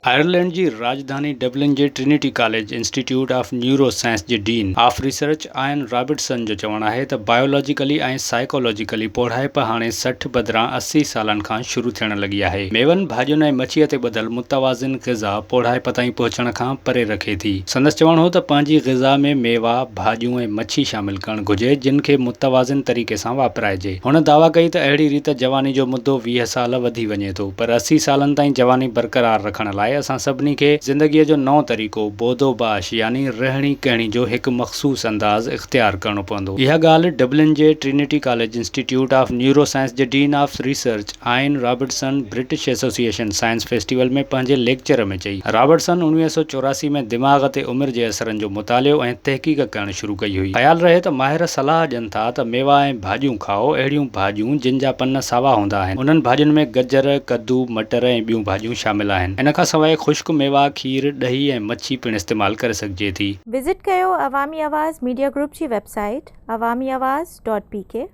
Ireland جي راڄڌاني Dublin جي Trinity College Institute of Neuro Science جي dean of research Ian Robertson جو چوڻ آهي ته بايولاجيڪلي ۽ سائيڪالاجيڪلي پوڙهائپ هاڻي 60 بدران 80 سالن کان شروع ٿيڻ لڳي آهي. ميون، ڀاڄين ۽ مڇيء تي ٻڌل متوازن غذا پوڙهائپ تائين پهچڻ کان پري رکي ٿي. سندس چوڻ هو ته پنهنجي غذا ۾ ميوا، ڀاڄيون ۽ مڇي شامل ڪرڻ گهرجي جن کي متوازن طريقي سان واپرائجي. هن دعويٰ ڪئي ته اهڙي ريت جواني جو مدو 20 سال وڌي وڃي ٿو پر 80 سالن تائين جواني برقرار رکڻ لاء اسان سڀني کي زندگيء جو نئون طريقو بود و باش يعني رهڻي ڪهڻي جو هڪ مخصوص انداز اختيار ڪرڻو پوندو. اها ڳالهه ڊبلن جي Trinity College Institute of Neuro Science جي dean of research Ian Robertson British Association Science Festival ۾ پنهنجي ليڪچر ۾ چئي. رابرٽسن 1984 ۾ دماغ تي عمر جي اثرن جو مطالعو ۽ تحقيق ڪرڻ شروع ڪئي هئي. خيال رهي ته ماهر صلاح ڏين ٿا ته ميوا ۽ ڀاڄيون کائو، اهڙيون ڀاڄيون جن جا پن ساوا هوندا آهن. انهن ڀاڄين ۾ گجر، ڪدو، مٽر ۽ ٻيون ڀاڄيون شامل آهن. ان کان سواء خشڪ ميوا، کير، ڏهي ۽ مڇي پڻ استعمال ڪري سگهجي ٿي. وزٽ ڪيو عوامي آواز ميڊيا گروپ جي web site Awami Awaz dot P K.